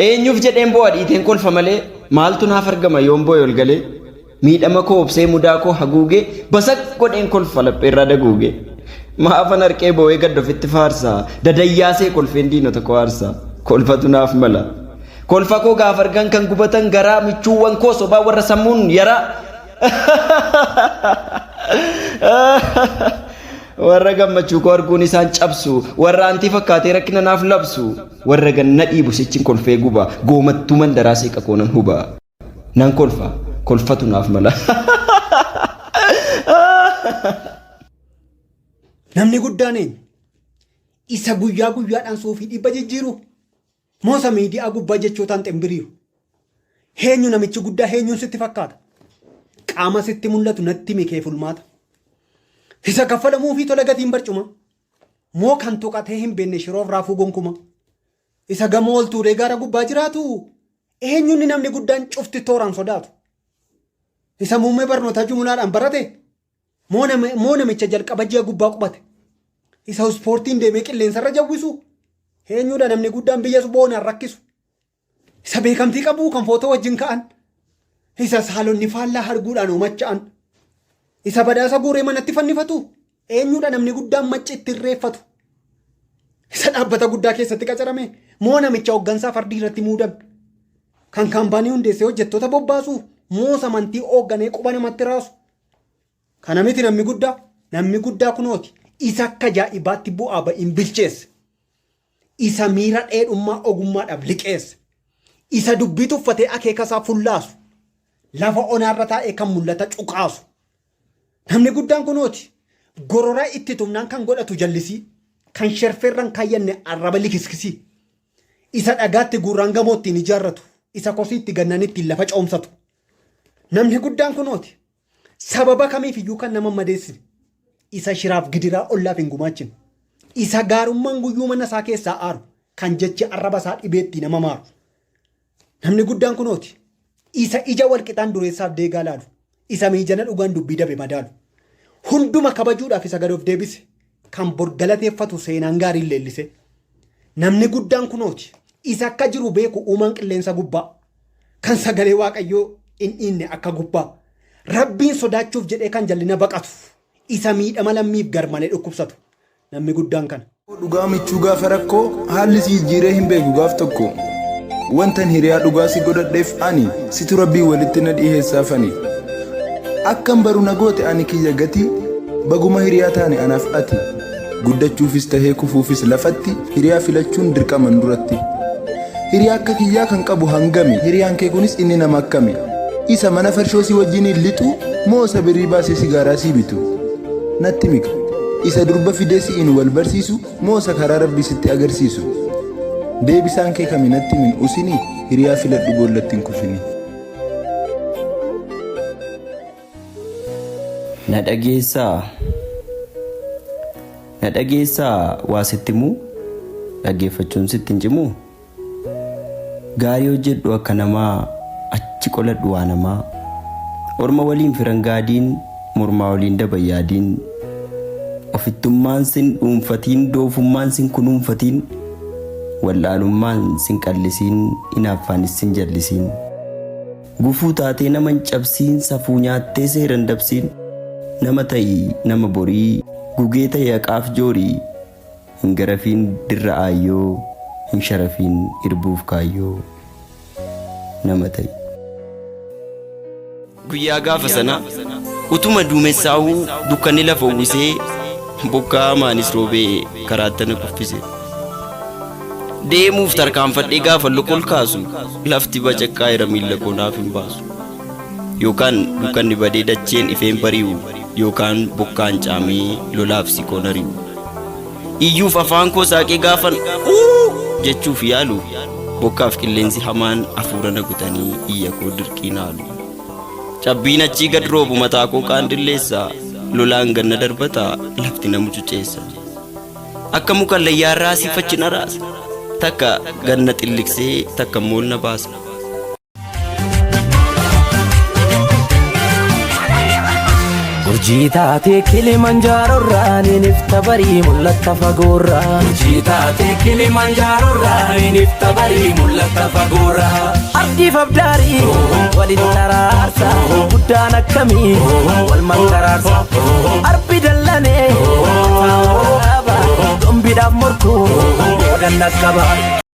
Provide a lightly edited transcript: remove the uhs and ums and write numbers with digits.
Eenyuuf jedheen boo'a dhiiteen kolfa malee maaltu naaf argama yoon boo'e ol galee miidhama koo obsee mudaa koo haguugee basaq godheen kolfa lapheerraa daguugee maafan harqee boo'ee gad ofitti faarsa dadayyaasee kolfeen diinota koo aarsa kolfatu naaf mala kolfa koo gaaf argan kan gubatan garaa michuuwwan koo sobaa warra sammuun yaraa Warra gammachuu koo arguun isaan cabsu, warra aantii fakkaatee rakkina naaf labsu, warra ganna dhiibu sichin kolfee guba, goomattuu mandaraa seeqa koo nan huba. Nan kolfa, kolfatu naaf mala. Namni guddaan eenyu? Isa guyyaa guyyaadhaan suufii dhibba jijjiiru? Moo isa miidiyaa gubbaa jechootaan ximbiriiru? Heenyu namichi guddaa heenyuun sitti fakkaata? Qaama sitti mul'atu natti himi kee fulmaata. Isa kaffalamuufii tola gatiin barcuma. Moo kan tuqatee hin beekne shiroof raafuu gonkuma. Isa gamoo ol tuulee gaara gubbaa jiraatu eenyuun namni guddaan cufti tooraan sodaatu. Isa muummee barnootaa jumulaadhaan barate Moo nama- moo namicha jalqaba ji'a gubbaa qubate? Isa ispoortiin deemee qilleensarra jawwisu? Eenyudha namni guddaan biyya boonaan rakkisu? Isa beekamtii qabu kan footoo wajjin ka'an? Isa saalonni faallaa arguudhaan hoomacha'an? Isa badhaasa guuree manatti fannifatu? Eenyudha namni guddaan macci itti irreeffatu? Isa dhaabbata guddaa keessatti qacarame? Moo namicha hooggansaa fardii irratti muudame? Kan kaampaanii hundeessee hojjettoota bobbaasu? Moo samantii hoogganee quba namatti raasu? Kana miti namni guddaa. Namni guddaa kunooti. Isa akka ajaa'ibaatti bu'aa ba'iin bilcheesse. Isa miira dheedhummaa ogummaadhaaf liqeesse. Isa dubbii tuffatee akeeka isaa fullaasu. Lafa onaarra taa'ee kan mul'ata cuqaasu. Namni guddaan kunooti. Gorora itti tumnaan kan godhatu jallisii. Kan sherfeerran kaayyanne arraba likiskisii. Isa dhagaatti guurraan gamoo ittiin ijaarratu. Isa kosii itti gannaan ittiin lafa coomsatu. Namni guddaan kunooti. Sababa kamiif iyyuu kan nama hin madeessine. Isa shiraaf gidiraa ollaaf hin gumaachine. Isa gaarummaan guyyuu mana isaa keessaa aaru. Kan jechi arraba isaa dhibeetti nama maaru. Namni guddaan kunooti. Isa ija walqixaan dureessaaf deegaa laalu. Isa miijana dhugaan dubbii dabe madaalu. Hunduma kabajuudhaaf isa gad of deebise. Kan bor galateeffatu seenaan gaariin leellise. Namni guddaan kunooti. Isa akka jiru beeku uumaan qilleensa gubbaa. Kan sagalee Waaqayyoo hin dhiinne akka gubbaa. Rabbiin sodaachuuf jedhee kan jallina baqatu. Isa miidhama lammiif garmalee dhukkubsatu. Namni guddaan kana. Dhugaa michuu gaafa rakkoo haalli si jijjiiree hin beeku gaaf tokko. Wantan hiriyaa dhugaa si godhadheef ani situ rabbiin walitti na dhiheessaaf ani. Akkan baru na goote ani kiyya gatii baguma hiriyaa taane anaaf ati. Guddachuufis tahee kufuufis lafatti hiriyaa filachuun dirqaman duratti. Hiriyaa akka kiyyaa kan qabu hangami? Hiriyaan kee kunis inni nama akkami? Isa mana farshoo si wajjiniin lixu moo isa birrii baasee sigaaraa sii bitu? Natti mika. Isa durba fidee si'iin wal barsiisu moo isa karaa rabbii sitti agarsiisu? Deebisaan kee kami natti min usini hiriyaa filadhu boollatti hin kufini. Na dhageessaa? Na dhageessaa waa sitti himuu? Dhaggeeffachuun sitti hin cimuu? Gaarii hojjedhu akka namaa achi qoladhu waa namaa. Orma waliin firan gaadiin mormaa waliin daba yaadiin. Ofittummaan sin dhuunfatiin doofummaan sin kunuunfatiin. Wallaalummaan sin qallisiin inaaffaanis sin jallisiin. Gufuu taatee nama hin cabsiin safuu nyaattee seera hin dabsiin nama ta'i nama borii gugee ta'i haqaaf joorii hin garafiin dirra aayyoo hin sharafiin irbuuf kaayyoo nama ta'i. Guyyaa gaafa sanaa utuma duumessaa'uu dukkanni lafa uwwisee bokkaa hamaanis roobee karaatti na kuffise. Deemuuf tarkaanfadhee gaafa luka ol kaasu lafti bacaqqaa'eera miilla koo naaf hin baasu. Yookaan dukkanni badee dacheen ifeen bari'u yookaan bokkaan caamee lolaaf siqoon ari'u. Iyyuuf afaan koo saaqee gaafan uu jechuuf yaalu bokkaaf qilleensi hamaan hafuura na kutanii iyya koo dirqiin haalu. Cabbiin achii gad roobu mataa koo qaandilleessa lolaan ganna darbata lafti na mucuceessa. Akka muka layyaarraa siif achi na raasa. Takka ganna xilliqsee takka immoo na baasa. Urjii taatee Kilimanjaaroorraa ni barii mul'atta fagoorraa. Urjii taatee Kilimanjaaroorraa ni barii mul'atta fagoorraa. Ardiif abdaarii walitti taraarsa, guddaan akkamii wal mankaraarsa. Arbi dallanee taa'uu, dombiidhaaf morkuu boodan dhaqqaba.